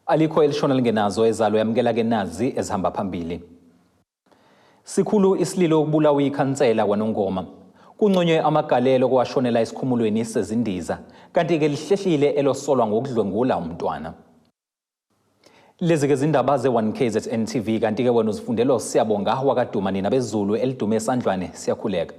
Alikho elishona lingenazo ezalo, yamukela ke nazi ezihamba phambili. Sikhulu isililo ukubulawa ikhansela kwaNongoma. Kunconywe amagalelo kwashonela esikhumulweni sezindiza, kanti ke lihlehlile elosolwa ngokudlwengula umntwana. Lezi ke zindaba ze-1 KZN TV, kanti ke wena uzifundela Siyabonga wakaduma nina bezulu elidume esandlwane, siyakhuleka.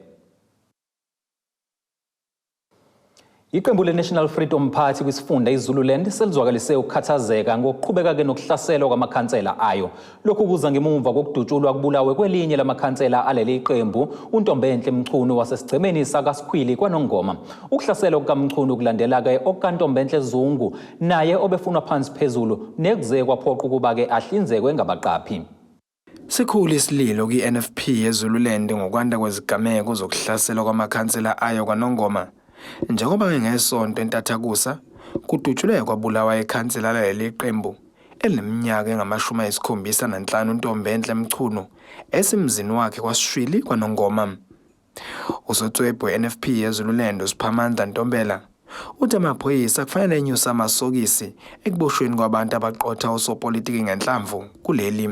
Iqembu le-National Freedom Party kwisifunda iZululand selizwakalise ukukhathazeka ngokuqhubeka-ke nokuhlaselwa kwamakhansela ayo. Lokhu kuza ngemumva kokudutshulwa kubulawe kwelinye lamakhansela aleli qembu, uNtombenhle Mchunu wasesigcemeni sakaSikhwili kwaNongoma. Ukuhlaselwa kukaMchunu kulandela-ke okukaNtombenhle Zungu, naye obefunwa phansi phezulu, nekuze kwaphoqa ukuba-ke ahlinzekwe ngabaqaphi. Sikhulu isililo kwi-NFP eZululand ngokwanda kwezigameko zokuhlaselwa kwamakhansela ayo kwaNongoma. Njengoba ngesonto entathakusa kudutshulwe kwabulawa ikhansela laleli qembu elineminyaka engama-75, uNtombenhle Mchunu, esemzini wakhe kwaSishwili kwaNongoma. Usotswebhu we-NFP eZululand uSiphamandla Ntombela uthi amaphoyisa kufanele enyuse amasokisi ekuboshweni kwabantu abaqotha osopolitiki ngenhlamvu kuleli.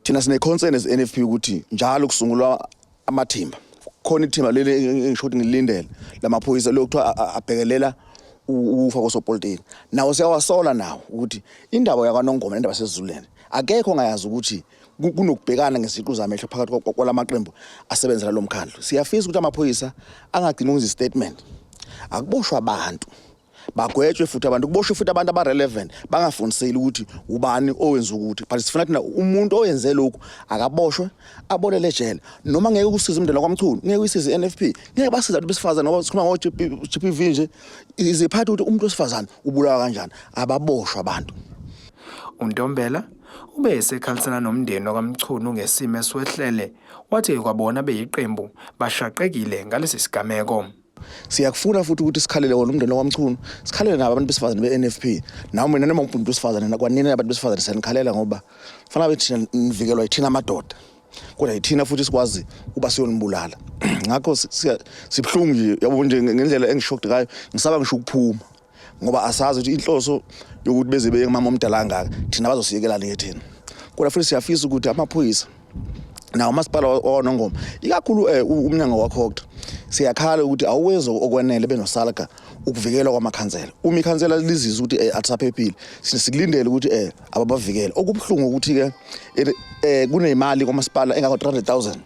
Thina sine-concern as NFP ukuthi njalo kusungulwa amathimba, khona ithimba leli engisho ukuthi ngilindele lamaphoyisa lokuthiwa abhekelela ukufa kosopolitiki, nawo siyawasola nawo ukuthi indaba yakwaNongoma nendaba yaseZululand akekho ongayazi ukuthi kunokubhekana ngeziqu zamehlo phakathi kwalamaqembu asebenzela lo mkhandlu. Siyafisa ukuthi amaphoyisa angagcini ukwenza i-statement, akuboshwa abantu, bagwetshwe futhi abantu, kuboshwe futhi abantu aba-relevant, bangafundiseli ukuthi ubani owenza ukuthi, but sifuna thina umuntu owenze lokhu akaboshwe, abolele ejele. Noma ngeke kusize umndeni wakwaMchunu, ngeke uyisize i-NFP, ngeke basize abantu besifazane, ngoba sikhuluma ngo-GBV nje, iziphatha ukuthi umuntu wesifazane ubulawa kanjani. Ababoshwa abantu. UNtombela ube esekhalisana nomndeni wakaMchunu ngesimo esiwehlele, wathi kwabona beyiqembu bashaqekile ngalesi sigameko. Siyakufuna futhi ukuthi sikhalele wona umndeni wakwaMchunu, sikhalele nabo abantu besifazane be-NFP, nawe mina noma umuntu wesifazane, kwanina abantu besifazane siyanikhalela, ngoba kufanele thina nivikelwa yithina amadoda, kodwa yithina futhi sikwazi ukuba siyonibulala. Ngakho sibuhlungu nje, yabo nje ngendlela engi-shocked ngayo, ngisaba ngisho ukuphuma, ngoba asazi ukuthi inhloso yokuthi beze beye kumama omdala kangaka thina bazosiyekelani ke thina. Kodwa futhi siyafisa ukuthi amaphoyisa nawo umasipala wakwaNongoma, ikakhulu umnyango waCogta, siyakhala ukuthi awuwenzi okwenele benoSALGA ukuvikelwa kwamakhansela. Uma ikhansela lizizwa ukuthi atisaphephile, sikulindele ukuthi ababavikele. Okubuhlungu ukuthi-ke kunemali kwamasipala engako 300,000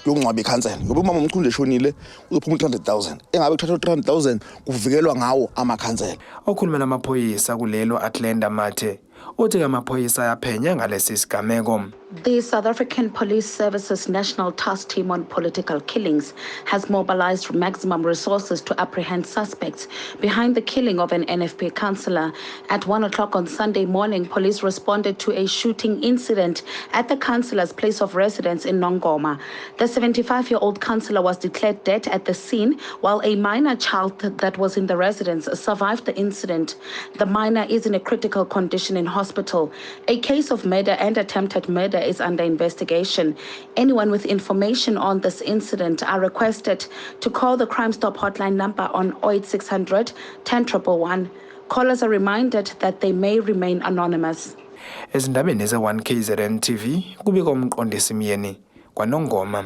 yokungcwaba ikhansela, ngoba umama uMchunu eshonile uzophuma u-300,000, engabe kuthathwa u-300,000 kuvikelwa ngawo amakhansela. Okhulumela amaphoyisa kulelo Atlenda Mathe uthi amaphoyisa ayaphenya ngalesi sigameko. The South African Police Services National Task Team on Political Killings has mobilized maximum resources to apprehend suspects behind the killing of an NFP councillor. At 1 o'clock on Sunday morning, police responded to a shooting incident at the councillor's place of residence in Nongoma. The 75 year old councillor was declared dead at the scene, while a minor child that was in the residence survived the incident. The minor is in a critical condition in hospital. A case of murder and attempted murder is under investigation. Anyone with information on this incident are requested to call the Crime Stop hotline number on 08600 10111. Callers are reminded that they may remain anonymous. Ezindabeni ze-1 KZN TV, kubika uMqondisi Myeni kwaNongoma.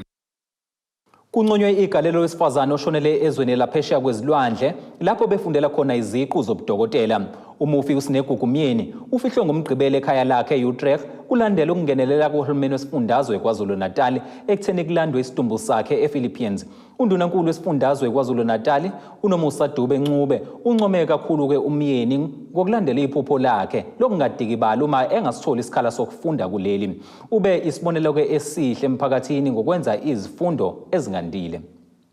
Kunconywe igalelo wesifazane oshonele ezweni laphesheya kwezilwandle lapho befundela khona iziqu zobudokotela. Umufi uSinegugu Myeni ufihlwe ngoMgqibelo ekhaya lakhe e-Utrecht, kulandela ukungenelela kuhulumeni wesifundazwe KwaZulu-Natal ekutheni kulandwe isidumbu sakhe ePhilippines. Undunankulu wesifundazwe KwaZulu-Natal uNomusa Dube Ncube uncome kakhulu-ke uMyeni ngokulandela iphupho lakhe lokungadikibali uma engasitholi isikhala sokufunda kuleli. Ube isibonelo-ke esihle emphakathini ngokwenza izifundo ezingandile.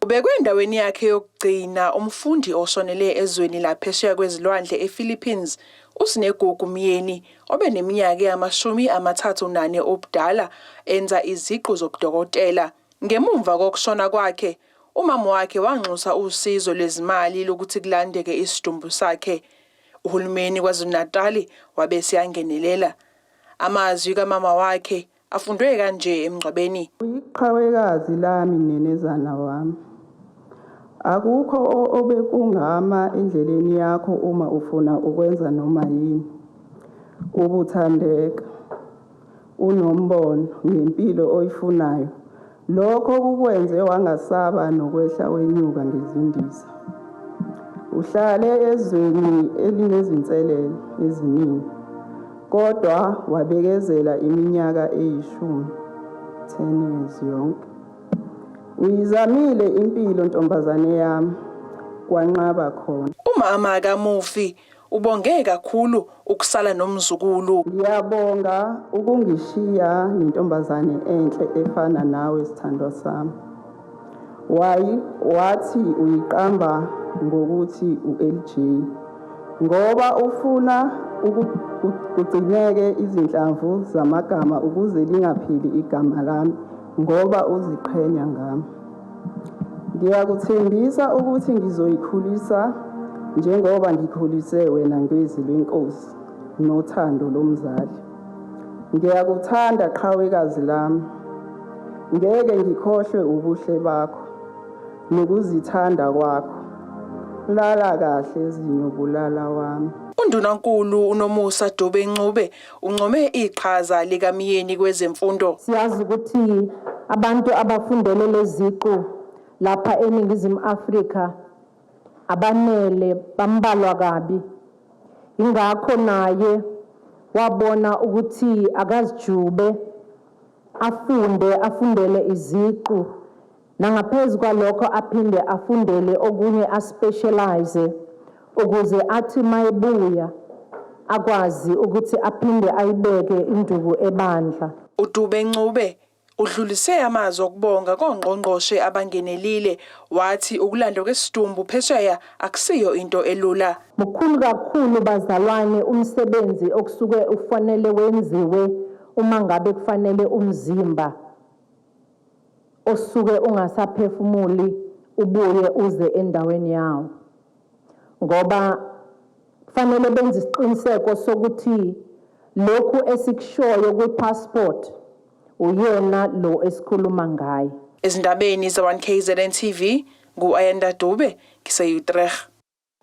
Ubekwe endaweni yakhe yokugcina umfundi oshonele ezweni laphesheya kwezilwandle ePhilippines, uSinegugu Myeni, obeneminyaka eyama-34 obudala enza iziqu zobudokotela. Ngemumva kokushona kwakhe, umama wakhe wanxusa usizo lwezimali lokuthi kulandeke isidumbu sakhe. Uhulumeni KwaZulu-Natali wabe eseyangenelela. Amazwi kamama wakhe afundwe kanje emngcwabeni. Uyiqhawekazi lami, nenezana wami. Akukho obekungama endleleni yakho uma ufuna ukwenza noma yini. Ubuthandeka, unombono ngempilo oyifunayo. Lokho kukwenze wangasaba nokwehla wenyuka ngezindiza. Uhlale ezweni elinezinselelo eziningi, kodwa wabekezela iminyaka eyishumi, 10 years yonke. Uyizamile impilo ntombazane yami, kwanqaba khona. Umama kamufi ubonge kakhulu ukusala nomzukulu. Ngiyabonga ukungishiya nentombazane enhle efana nawe sithandwa sami. Wayi wathi uyiqamba ngokuthi u-LJ ngoba ufuna kugcineke izinhlamvu zamagama ukuze lingapheli igama lami ngoba uziqhenya ngami. Ngiyakuthembisa ukuthi ngizoyikhulisa njengoba ngikhulise wena ngezwi lwenkosi nothando lomzali. Ngiyakuthanda qhawekazi lami. Ngeke ngikhohlwe ubuhle bakho nokuzithanda kwakho. Lala kahle zinyobulala wami. UNdunankulu uNomusa Dube Ncube uncome iqhaza likaMyeni kwezemfundo. Siyazi ukuthi abantu abafundele leziqu lapha eNingizimu Afrika abanele, bambalwa kabi. Ingakho naye wabona ukuthi akazijube afunde afundele iziqu nangaphezu kwalokho aphinde afundele okunye a-specialize ukuze athi mayebuya akwazi ukuthi aphinde ayibeke induku ebandla. UDube Ncube udlulise amazwi okubonga kongqongqoshe abangenelile wathi ukulandwa kwesidumbu phesheya akusiyo into elula. Mukhulu kakhulu bazalwane umsebenzi okusuke ufanele wenziwe uma ngabe kufanele umzimba osuke ungasaphefumuli ubuye uze endaweni yawo, ngoba kufanele benze isiqiniseko sokuthi lokhu esikushoyo kwi-passport uyena lo esikhuluma ngaye. Ezindabeni ze-1KZN TV ngu-Ayanda Dube ngise-Utrecht.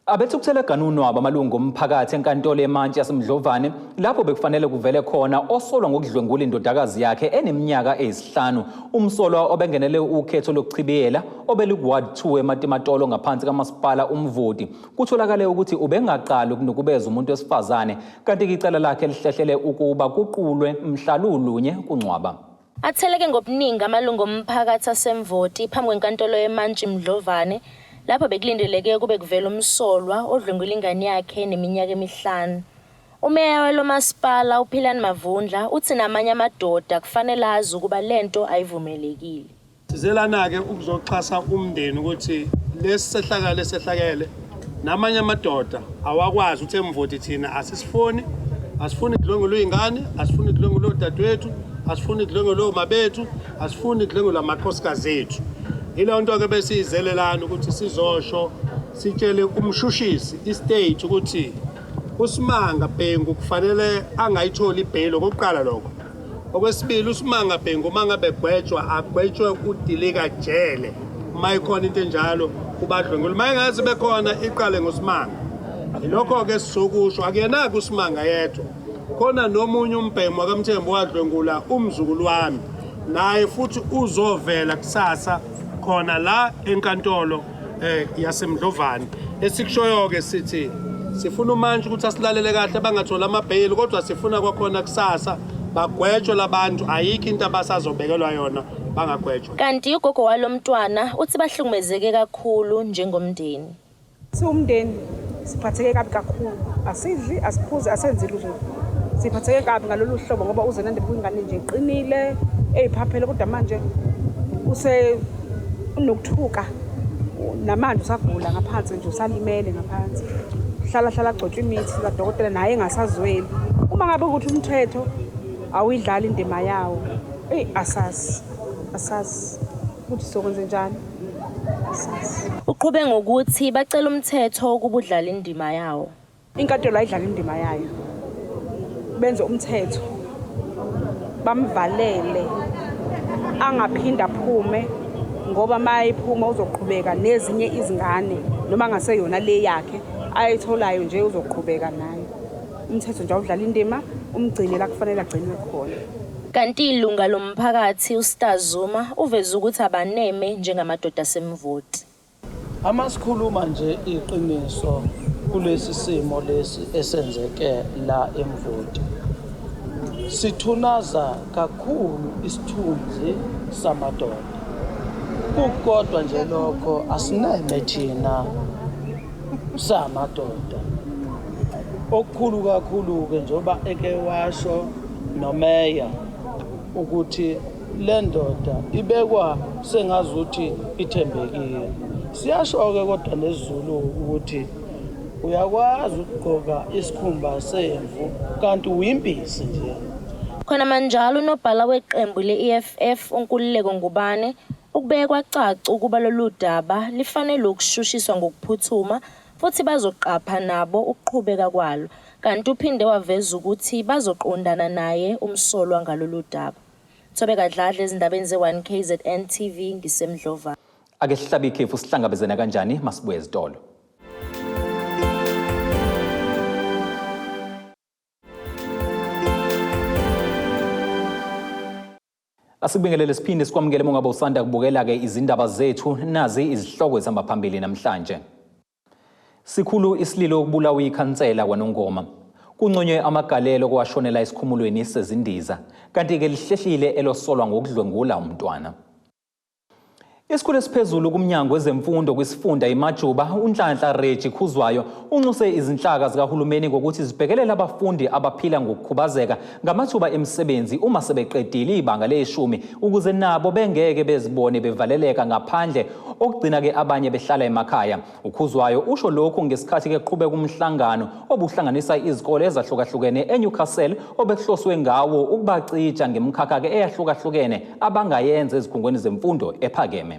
Abethukuthele ganunwaba amalungu omphakathi enkantolo yemantshi yaseMdlovane lapho bekufanele kuvele khona osolwa ngokudlwengula indodakazi yakhe eneminyaka eyisihlanu. Umsolwa obengenele ukhetho lokuchibiyela obeliku-ward 2 eMatimatolo ngaphansi kamasipala uMvoti. Kutholakale ukuthi ubengaqali ukunukubeza umuntu wesifazane kanti-ke icala lakhe lihlehlele ukuba kuqulwe mhla lulunye kuNcwaba. Atheleke ngobuningi amalungu omphakathi aseMvoti phambi kwenkantolo yemantshi Mdlovane lapho bekulindeleke kube kuvela umsolwa odlwengula ingane yakhe neminyaka emihlanu. Umeya walo masipala uPhilani Mavundla uthi namanye amadoda kufanele azi ukuba lento ayivumelekile. Sizelana-ke ukuzoxhasa umndeni ukuthi lesi sehlakalo esehlakele namanye amadoda awakwazi ukuthi eMvoti thina asisifuni, asifuni kudlwengulwa iy'ngane, asifuni kudlwengulwa odadewethu, asifuni kudlwengulwa omabethu, asifuni kudlwengulwa amakhosikazi ethu. Yileyo nto-ke besiyizelelana ukuthi sizosho sitshele umshushisi i-state ukuthi uSimanga Bhengu kufanele angayitholi ibheyili okokuqala lokho. Okwesibili uSimanga Bhengu uma ngabe egwetshwa agwetshwe udilika jele uma ikhona into enjalo kubadlwengula. Uma engazi bekhona iqale ngoSimanga. Yilokho-ke sizokusho akuyena-ke uSimanga yedwa. Khona nomunye umbhemu wakaMthembu wadlwengula umzukulu wami. Naye futhi uzovela kusasa khona la enkantolo yaseMdlovane. Esikushoyo-ke sithi sifuna umantshi ukuthi asilalele kahle bangatholi amabheyili kodwa sifuna kwakhona kusasa bagwetshwe labantu ayikho into abasazobekelwa yona bangagwetshwa. Kanti ugogo walo mntwana uthi bahlukumezeke kakhulu njengomndeni. Siwumndeni siphatheke kabi kakhulu, asidli, asiphuzi, asenzi lutho. Siphatheke kabi ngalolu hlobo ngoba uZenande bekuyingane nje eqinile, eyiphaphele kodwa manje use unokuthuka namanje usagula ngaphansi nje usalimele ngaphansi. Hlala hlala agcotshwe imithi kadokotela naye engasazweli. Uma ngabe ukuthi umthetho awuyidlali indima yawo, eyi asazi, asazi ukuthi sokwenze njani. Asazi. Uqhube ngokuthi bacela umthetho ukuba udlale indima yawo. Inkantolo ayidlala indima yayo. Benze umthetho. Bamvalele angaphinda aphume ngoba mayephuma uzoqhubeka nezinye izingane noma ngaseyona le yakhe ayitholayo nje uzoqhubeka nayo. Umthetho nje awudlala indima, umgcine la kufanele agcinwe khona. Kanti ilunga lomphakathi uStar Zuma uveze ukuthi abaneme njengamadoda aseMvoti. Amasikhuluma nje iqiniso kulesi simo lesi esenzeke la eMvoti. Sithunaza kakhulu isithunzi samadoda. Kukodwa nje lokho asineme thina samadoda. Okukhulu kakhulu-ke njengoba eke washo nomeya ukuthi le ndoda ibekwa sengazuthi ithembekile. Siyasho-ke kodwa nesiZulu ukuthi uyakwazi ukugqoka isikhumba semvu kanti uyimpisi nje. Khonamanjalo unobhala weqembu le-EFF uNkululeko Ngubane ukubeke kwacaca ukuba lolu daba lifanelwe ukushushiswa ngokuphuthuma futhi bazoqapha nabo ukuqhubeka kwalo kanti uphinde waveza ukuthi bazoqondana naye umsolwa ngalolu daba. Thobeka Dladla ezindabeni ze-1 KZN TV ngiseMdlovana. Ake sihlabe ikhefu sihlangabezana kanjani masibuye ezitolo. Asikubingelele siphinde sikwamukele uma ungabe usanda kubukela-ke izindaba zethu nazi izihloko ezihamba phambili namhlanje. Sikhulu isililo ukubulawa ikhansela kwaNongoma. Kunconywe amagalelo kwashonela esikhumulweni sezindiza kanti-ke lihlehlile elosolwa ngokudlwengula umntwana. Isikhulu esiphezulu kumnyango wezemfundo kwisifunda iMajuba, uNhlanhla Reggie Khuzwayo, unxuse izinhlaka zikahulumeni ngokuthi zibhekelele abafundi abaphila ngokukhubazeka ngamathuba emisebenzi uma sebeqedile ibanga leshumi ukuze nabo bengeke bezibone bevaleleka ngaphandle okugcina-ke abanye behlala emakhaya. UKhuzwayo usho lokhu ngesikhathi keqhubeka umhlangano obuhlanganisa izikole ezahlukahlukene eNewcastle obekuhloswe ngawo ukubacija ngemikhakha-ke eyahlukahlukene abangayenza ezikhungweni zemfundo ephakeme.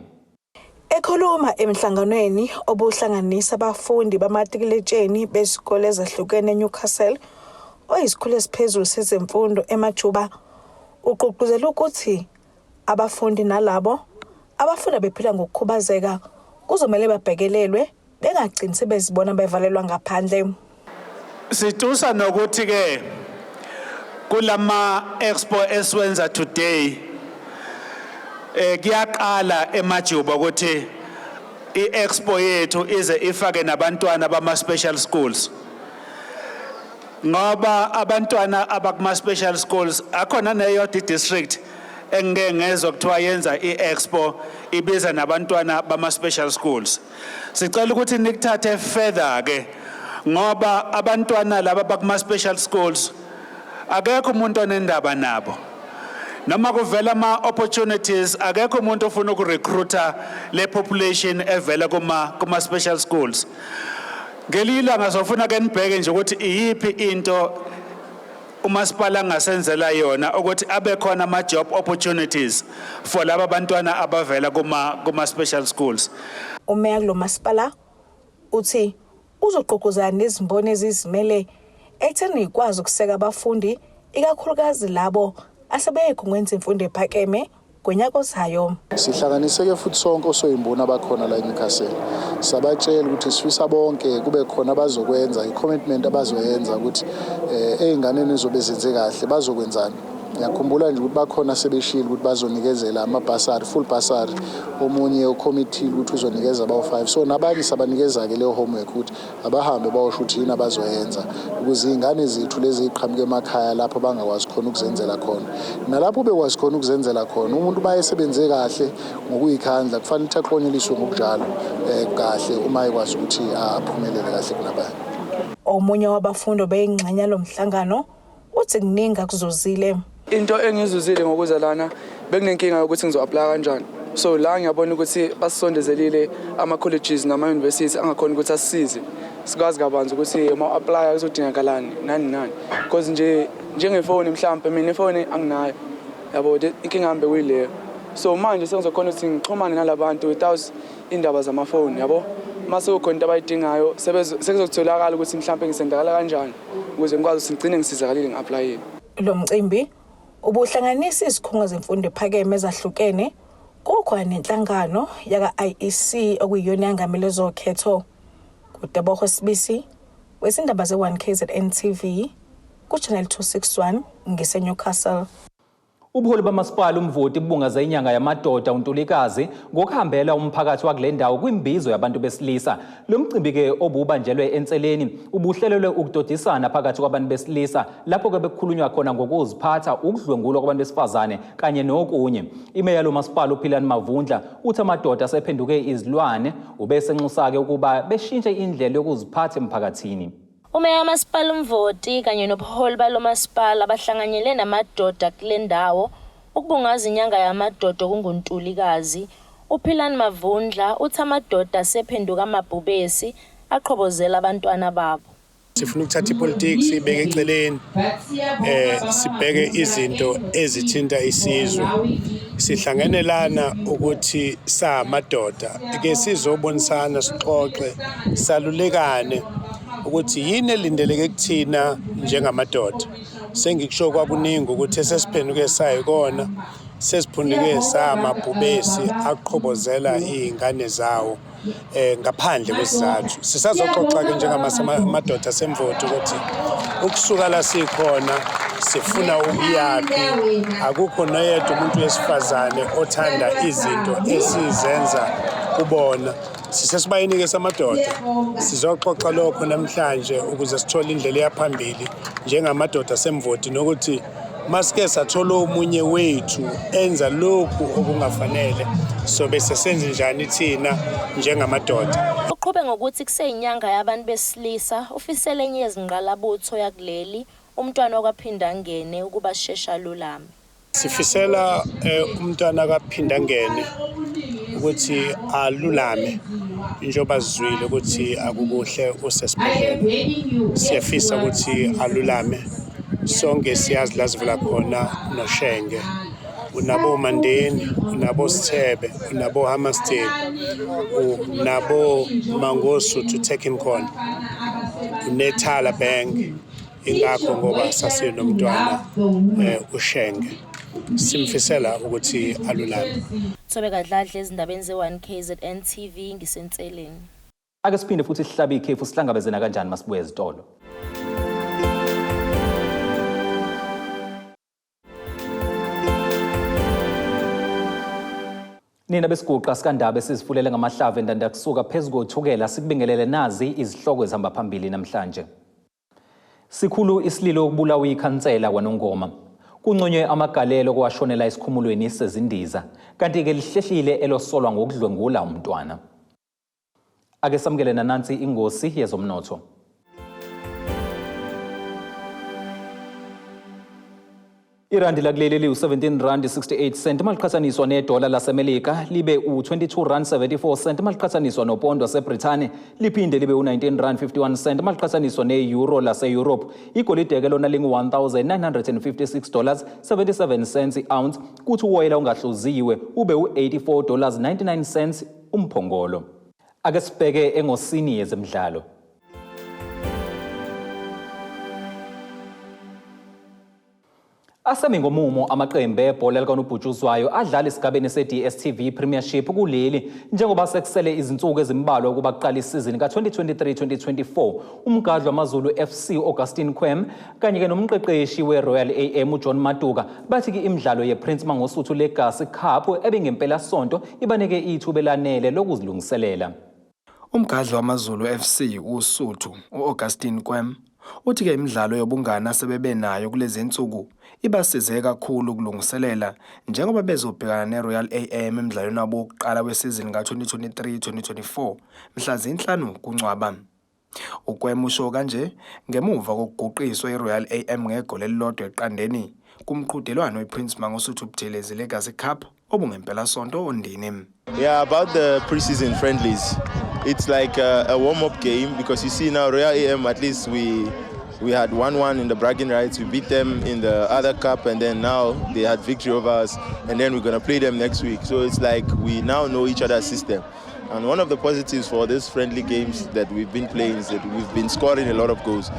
Ekhuluma emhlanganweni obuhlanganisa abafundi bamatikuletsheni bezikole ezahlukene eNewcastle, oyisikhulu esiphezulu sezemfundo eMajuba ugqugquzela ukuthi abafundi nalabo abafunda bephila ngokukhubazeka kuzomele babhekelelwe bengagcini sebezibona bevalelwa ngaphandle. Situsa nokuthi ke kulama expo esiwenza today kuyaqala eMajuba ukuthi i-expo yethu ize ifake nabantwana bama special schools. Ngoba abantwana abakuma special schools akhona neyodwa i-district engike ngezwa kuthiwa yenza i-expo ibiza nabantwana bama special schools. Sicela ukuthi nikuthathe further ke ngoba abantwana laba bakuma special schools akekho umuntu onendaba nabo. Noma kuvela ama opportunities akekho umuntu ofuna ukurecruiter le population evela kuma special schools. Ngelinye ilanga sofuna ke nibheke nje ukuthi iyiphi into umasipala angasenzela yona ukuthi abe khona ama job opportunities for laba bantwana abavela kuma special schools. Umeya kulo masipala uthi uzogqugquzela nezimboni ezizimele ekutheni ikwazi ukuseka abafundi ikakhulukazi labo asebeyikhungweni zemfundo ephakeme ngonyaka ozayo. Sihlanganiseke futhi sonke osoyimboni abakhona la eNewcastle. Sabatshela ukuthi sifisa bonke kube khona abazokwenza i-commitment abazoyenza ukuthi ey'nganeni ezobe zenze kahle bazokwenzani. Ngiyakhumbula nje ukuthi bakhona sebeshilo ukuthi bazonikezela amabhasari, full bursary, omunye ucommittee ukuthi uzonikeza abawu-5. So nabanye sabanikeza-ke leyo homework ukuthi abahambe bayosho ukuthi yini abazoyenza ukuze iy'ngane zethu lezi ey'qhamuka emakhaya lapho bangakwazi khona ukuzenzela khona. Nalapho bekwazi khona ukuzenzela khona, umuntu uma esebenze kahle ngokuyikhandla kufanele ukuthi aklonyeliswe ngokunjalo kahle uma ekwazi ukuthi aphumelele kahle kunabanye. Omunye wabafundi obeyingxenye yalo mhlangano uthi kuningi akuzuzile. Into engizuzile ngokuza lana bekunenkinga yokuthi ngizo-apply kanjani. So la ngiyabona ukuthi basisondezelile ama-colleges nama-universities angakhona ukuthi asisize sikwazi kabanzi ukuthi uma u-apply kuzodingakalani nani nani. Because nje njengefoni mhlampe mina ifoni anginayo yabo, inkinga yami bekuyileyo. So manje sengizokhona ukuthi ngixhumane nalabantu without indaba zamafoni yabo. Mase kukhona into abayidingayo sekuzotholakala ukuthi mhlampe ngisendakala kanjani ukuze ngikwazi ukuthi ngigcine ngisizakalile ngi-applyile. Lo mcimbi ubuhlanganisa izikhungo zemfundo ephakeme ezahlukene kukhona nenhlangano yaka-IEC okuyiyona yangamele zokhetho. KuTebogo Sibisi wezindaba ze-1 KZN TV. ku-Channel 261 ngiseNewcastle. Ubuholi bamasipala uMvoti bubungaze inyanga yamadoda uNtulikazi ngokuhambela umphakathi wakule ndawo kwimbizo yabantu besilisa. Lo mcimbi-ke obubanjelwe enseleni ubuhlelelwe ukudodisana phakathi kwabantu besilisa lapho-ke bekukhulunywa khona ngokuziphatha, ukudlwengulwa kwabantu besifazane kanye nokunye. Imeya lo masipala uPhilani Mavundla uthi amadoda asephenduke izilwane, ubesenxusa-ke ukuba beshintshe indlela yokuziphatha emphakathini. Umeya kaMasipala uMvoti kanye nobuholi balo masipala bahlanganyele namadoda kule ndawo ukubungaza inyanga yamadoda okunguNtulikazi. UPhilani Mavundla uthi amadoda asephenduka amabhubesi aqhobozela abantwana babo. Sifuna ukuthatha ipolitiki siyibeke eceleni, sibheke izinto ezithinta isizwe. Sihlangene lana ukuthi samadoda ke sizobonisana, sixoxe, salulekane ukuthi yini elindeleke kuthina njengamadoda. Sengikusho kwakuningi ukuthi esesiphenduke sayikona, sesiphenduke samabhubesi aqhobozela iy'ngane zawo ngaphandle kwesizathu. Sisazoxoxa-ke njengamadoda aseMvoti ukuthi ukusuka la sikhona sifuna ukuyaphi. Akukho noyedwa umuntu wesifazane othanda izinto esizenza kubona. Sisesibayeni-ke samadoda, sizoxoxa lokho namhlanje ukuze sithole indlela eyaphambili njengamadoda aseMvoti, nokuthi masike sathola omunye wethu enza lokhu okungafanele sobe sesenze njani thina njengamadoda. Uqhube ngokuthi kuseyinyanga yabantu besilisa, ufisele enye yezingqalabutho yakuleli umntwana wakwaPhindangene ukuba shesha alulame. Sifisela umntwana kaPhindangene ukuthi alulame, njengoba sizwile ukuthi akukuhle usesibhedlela. Siyafisa ukuthi alulame. Sonke siyazi la sivela khona noShenge. Unabo Mandeni, unabo Sithebe, unabo Hammerstein, unabo Mangosuthu Technikon, unethala Bank. Ingakho ngoba sasinomntwana uShenge. Simfisela ukuthi alulame. Thobeka Dladla ezindabeni ze-1 KZN TV ngisenseleni. Ake siphinde futhi sihlabe ikhefu, sihlangabezena kanjani masibuye ezitolo. Nina besiguqa sikandaba esizifulele ngamahlavu endanda kusuka phezu kothukela, sikubingelele nazi izihloko ezihamba phambili namhlanje. Sikhulu isililo ukubulawa ikhansela kwaNongoma. Kunconywe amagalelo kwashonela esikhumulweni sezindiza, kanti-ke lihlehlile elosolwa ngokudlwengula umntwana. Ake samukele nanansi ingosi yezomnotho. Irandi lakuleli liwu-17 rand 68 cent maliqhathaniswa nedola laseMelika, libe u-22 rand 74 cent maliqhathaniswa nopondo waseBrithani, liphinde libe u-19 rand 51 cent maliqhathaniswa ne-euro lase-Europe. Igolide-ke lona lingu-1956 dollars 77 cents i-ounce, kuthi uwoyela ongahluziwe ube u-84 dollars 99 cents umphongolo. Ake sibheke engosini yezemidlalo. Asemi ngomumo amaqembu ebhola likanobhutshuzwayo adlala esigabeni se-DStv Premiership kuleli, njengoba sekusele izinsuku ezimbalwa ukuba kuqale isizini ka-2023-2024. Umgadli wamaZulu FC Augustine Kwem kanye-ke nomqeqeshi we-Royal AM uJohn Maduka bathi-ke imidlalo ye-Prince Mangosuthu Legacy Cup ebingempelasonto ibanike ithuba elanele lokuzilungiselela. Umgadli wamaZulu FC uSuthu u-Augustine Kwem uthi-ke imidlalo yobungani asebebe nayo kulezi nsuku ibasize kakhulu ukulungiselela njengoba bezobhekana ne-Royal AM emdlalweni wabo wokuqala wesizini ka-2023-2024 mhla zinhlanu kuNcwaba. UKwem usho kanje ngemuva kokuguqiswa i-Royal AM ngegoli elilodwa eqandeni kumqhudelwano we-Prince Mangosuthu Buthelezi Legacy Cup obungempelasonto oNdini. Yeah, about the preseason friendlies, it's like a warm-up game because you see now Royal AM, at least we had 1-1 in the bragging rights. We beat them in the other cup, and then now they had victory over us, and then we're gonna play them next week. So it's like we now know each other's system. And one of the positives for these friendly games that we've been playing is that we've been scoring a lot of goals.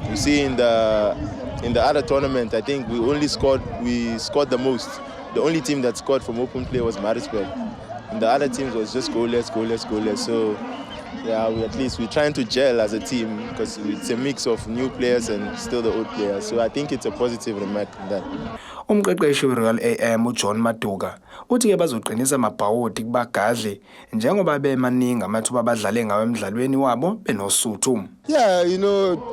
You see in the other tournament, I think we only scored, we scored the most. The only team that scored from open play was Maritzburg. And the other teams was just goalless, goalless, goalless. So Yeah, we at least we're trying to gel as a team because it's a mix of new players and still the old players. So I think it's a positive remark that. Umqeqeshi weRoyal AM uJohn Maduka uthi ke bazoqinisa amabhawodi kubagadli njengoba bemaningi amathuba abadlale ngawo emdlalweni wabo benoSuthu. Yeah,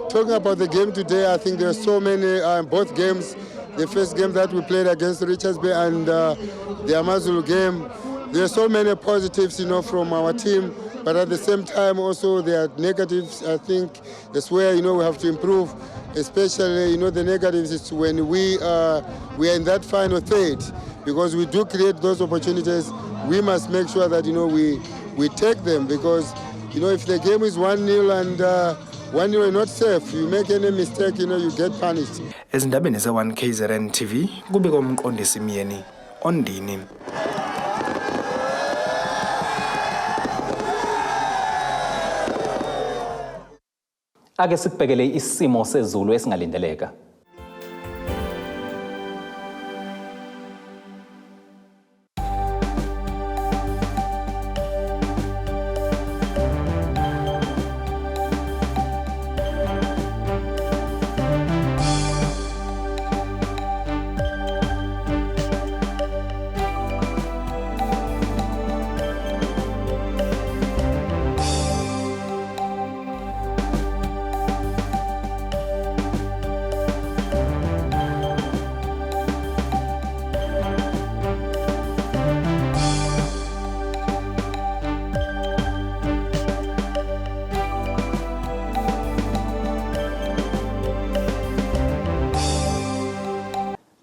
talking about the game today, I think there are so many, both games. The first game that we played against Richards Bay and the Amazulu game, there are so many positives, from our team, but at the same time also there are negatives. I think that's where, we have to improve, especially, the negatives is when we are in that final third, because we do create those opportunities. We must make sure that, we take them, because, if the game is 1-0 and 1-0 you're not safe, you make any mistake, you get punished. Ezindabeni ze-1 KZN TV, kubika uMqondisi Myeni, Ondini. Ake sikubhekele isimo sezulu esingalindeleka.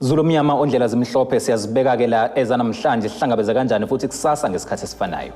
Zulu mnyama ondlela zimhlophe siyazibeka ke la ezanamhlanje sihlangabeza kanjani futhi kusasa ngesikhathi esifanayo.